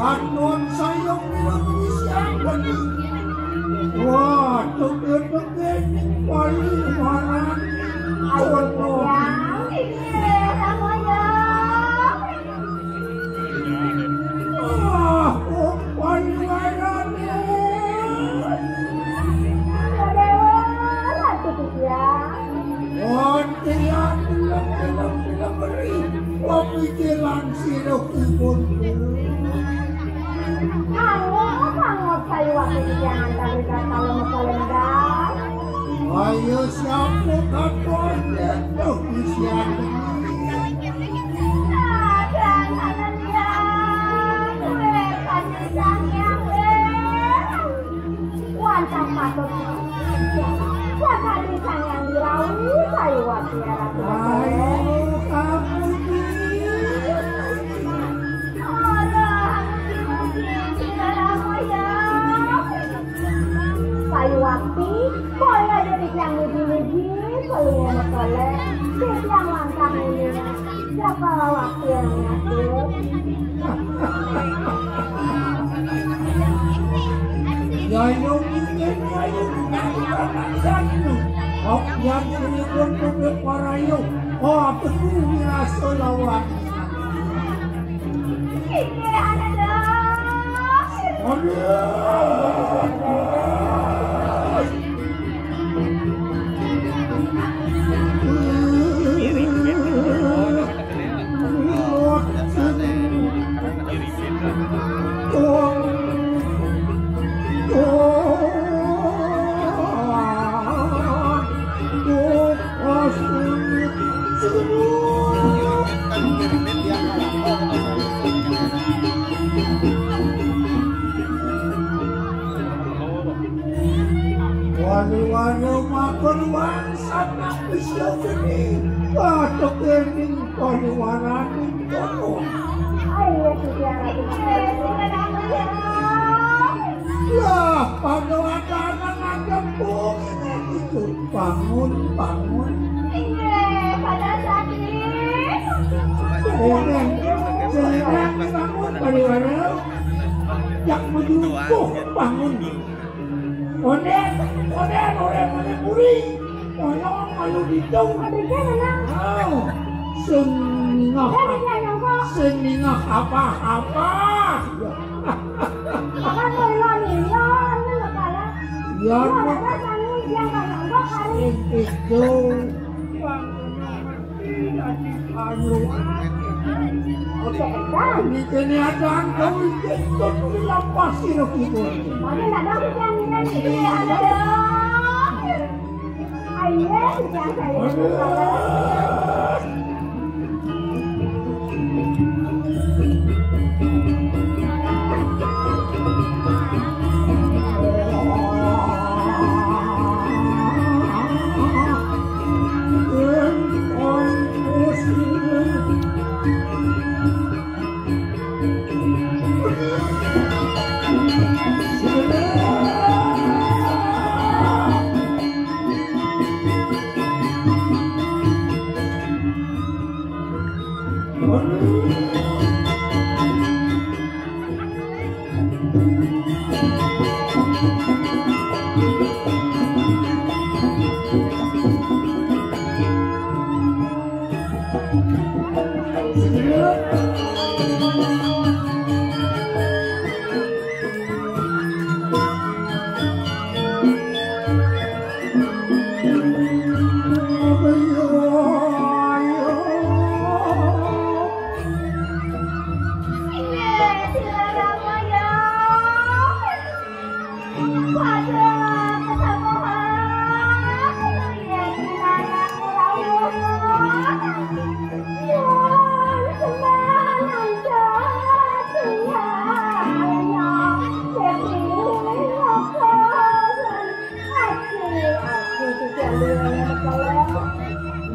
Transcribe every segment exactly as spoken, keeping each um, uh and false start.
Aton saya bilang siapa nih? Wah, tegel-tegel nih paling marah. Ayo, Yang. Iya, sama ya. Ah, oh, paling marah nih. Ada Ratu tuh, Yang. Oh, tidak, tidak, tidak, tidak beri. Kopi jelang sirok ibun. Angop, angop, kayu waktu di jangan tadi kata lemah kalendang. Ayo siapa kapan jatuh di siang. Ada sana dia. Gue kasih sayang, eh. Wantah patut. Wantah pisang yang dirawi, kayu wapi ya, Ratu. Ayo, kamu nih. Aduh, tidak lama ya. Kayu wapi, boleh aja yang muji-muji, kalau mau kolek, yang lantang ini. Siapa waktu yang ngatur? Ya, yo, mungkin, ya, yo, mungkin, ya, mungkin. Oh, yang sini pun, pun, pun, para yo. Oh, apa tuh, ya, selawat. Ini ada dong. Aduh. Wanu-wanu makan wangsan aku siap ini. Batuk ini wanu-wanu. Ayo, Siti Arati. Lah, pada ada anak ada itu. Bangun, bangun. Iya, pada sakit. Bangun, bangun, bangun. Yang menyungkuh, bangun. Oden, oden, oden, oden, muri. Tolong, malu gitu. Adiknya mana? Oh, sengingah. Dia bisa nyongkok. Sengingah apa-apa. Apa mau lo nih? Lo, lo, lo, lo. Ya, lo, lo, lo, lo, yang nggak nyongkok, hari. Itu. Anu. Ini kelihatan kau itu lepas itu. Tapi nggak tahu yang ini, ini ada. Ayo, yang saya.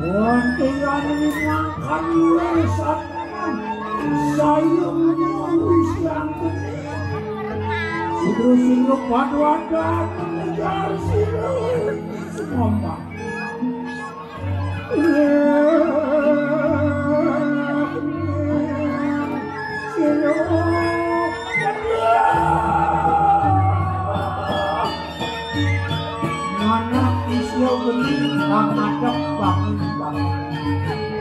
Wong tiang ini makan luwih satenan. Saya menyuruh siang ini. Sira-sira padha ada mengejar sira. Sekompak. Sira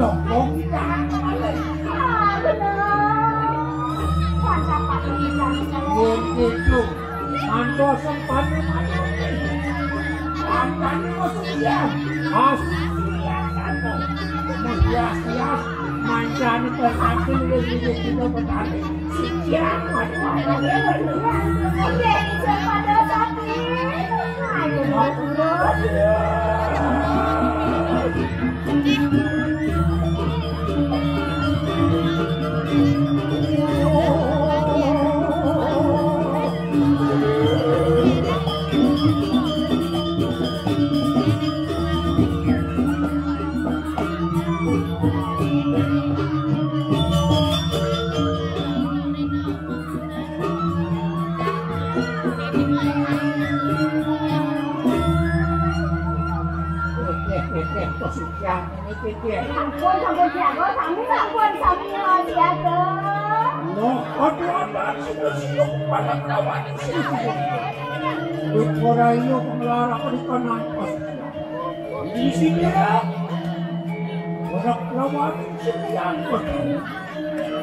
Sombong kita. Ah, bener. Mantap, Pak Rizal. Mun kitu, antosan panemana. Panemana maksudnya. Asian satu. Mun sia-sia, mancani pesantren, kita petani. Siang, aduh, aduh, aduh, aduh. Oke, siapa ada sapi? Ayo, Mas Bro. Ampun, sampun jago, sami, sampun, sami, jago. Loh, aduh, anak, sini, sini, pada kawan, sini, sini. Wit ora iya, pengelara, pada kawan, sini. Di sini, ya. Pada kawan, sini, ya.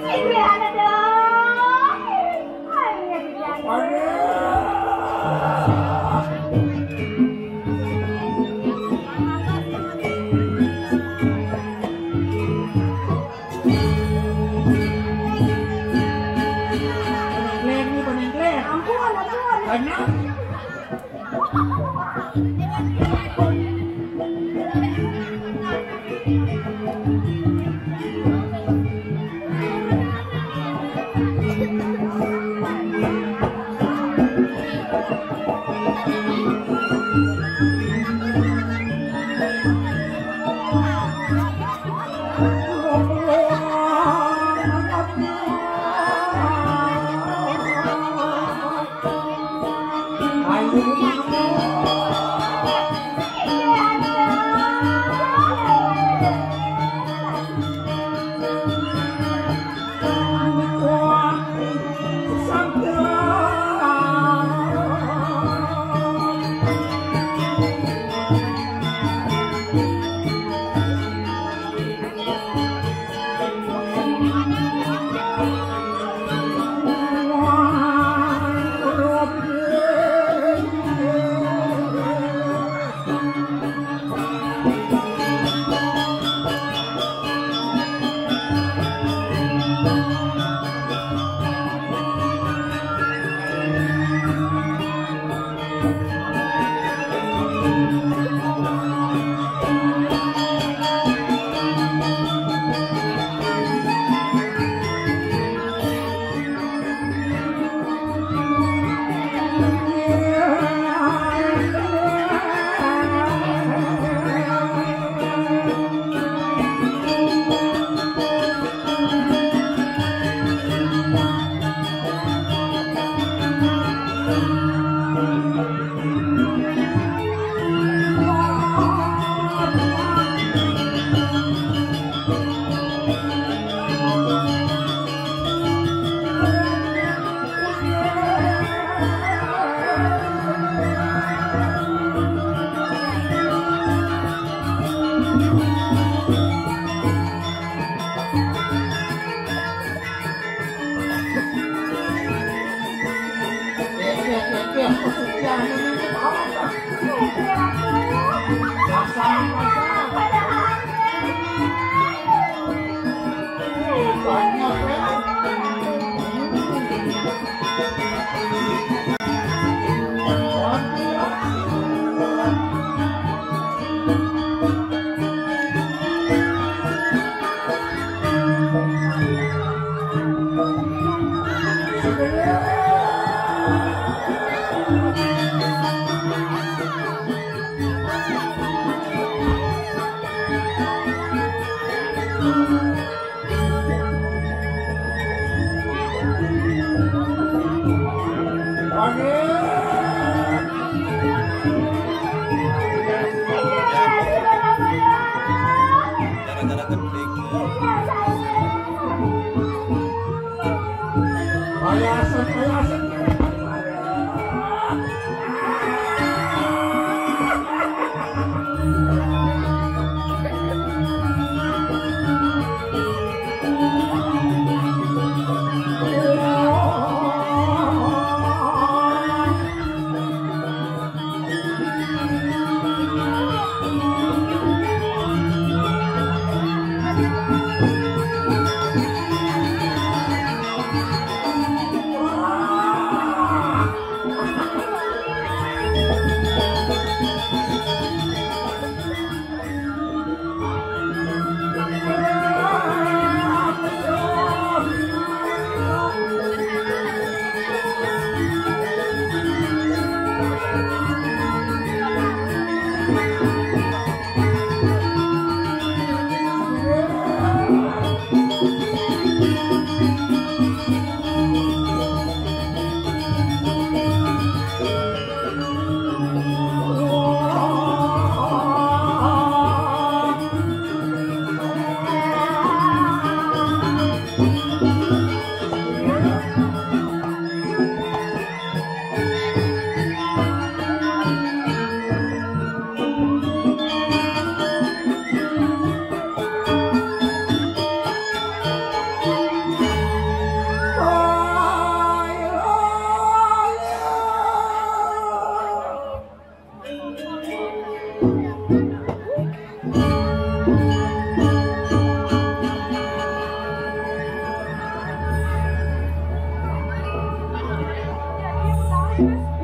Sini, ada dong. Ampun, ampun.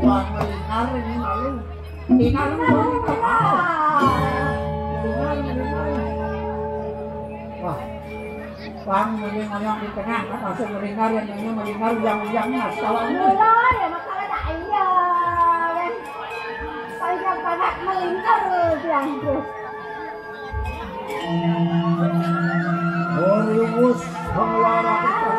Wah, melingkar ini malu. Melingkar, melingkar. Melingkar, melingkar. Wah, Bang, ngoyong-ngoyong di tengah, kan masuk melingkar, yang nyanyi melingkar, uyang-uyang, nah, sekawan. Mula ya, masalah tak iya, kan. Saya banget melingkar, bilang terus. Horus pengeluaran.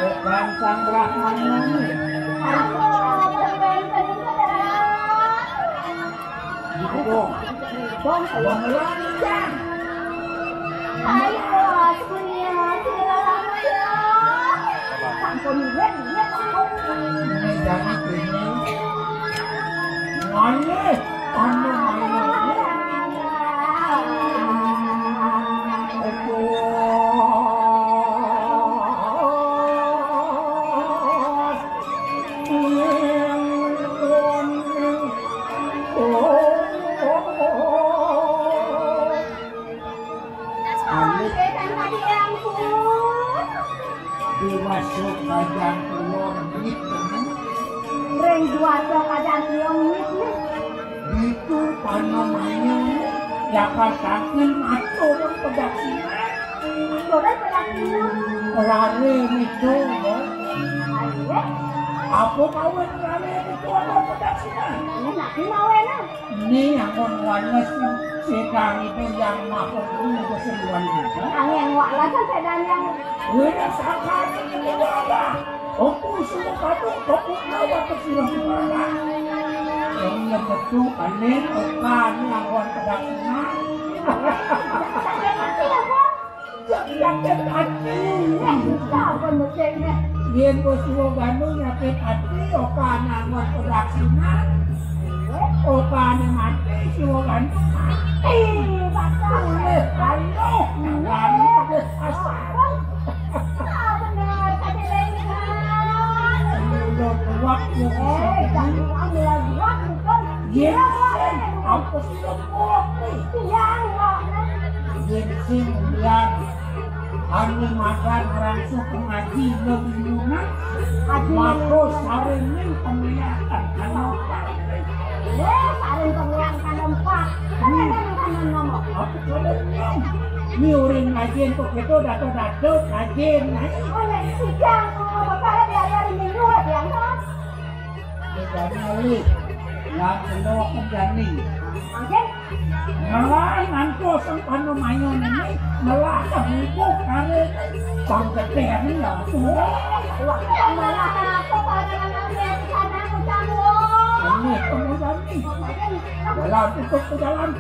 Bukan sang Brahmana. Gitu. Bang, bang, bang. Ayo, semuanya, sira. Sampun lihat, lihat, sampun. Ini jangan ini. Manis, anu manis. Alit. Diwasa kajang tuwa mit. Ring diwasa kajang tuwa mit. Itu panemanya Jakartaken matur pedaksina. Matur pedaksina. Rare itu, ya. Ayo. Apa kawin rare itu ada pedaksina? Ini nak mawena. Ni amun wanes sedang itu yang maha guru keseruan kita. Angin wak lah sampai dan yang. Wira sakar ini wabah. Aku suruh kamu, aku tahu apa sirah kepala. Yang yang betul panen oka ni awan pedaksina. Sakit hati apa? Sakit hati. Apa mestinya? Yen wis suwa ganu nyakit ati, oka nangon pedaksina. Okane mati, suwa ganu mati. Mati, bakal. Oleh anu, anu, oleh asal. Ah, bener, kata Leni. Udah kuat, ya, eh, bisa. Jangan ulang, ulang, ulang, bukan. Yen sing, apa sih lo kuat nih? Iya, iya. Yen sing, biar anu makan orang suka ngaji lebih lunak. Aji. Mako saring ning pemilihan anu. Weh, saring pemilihan kan empat. Kita kan kan ngomong. Apa kalau nyong? Ni orang ngaji kok gitu, dato-dato ngaji, nah. Oh, nek sijang, oh, bakal diajari minggu, ya, kan? Bedane oleh lan telo kendani. Malah ngantos sing pano mayon ini, malah kebubuh kare bang gedene ya. Wah, malah apa pada nang di sana aku tamu. Ini kemudian nih. Jalan tutup ke jalan.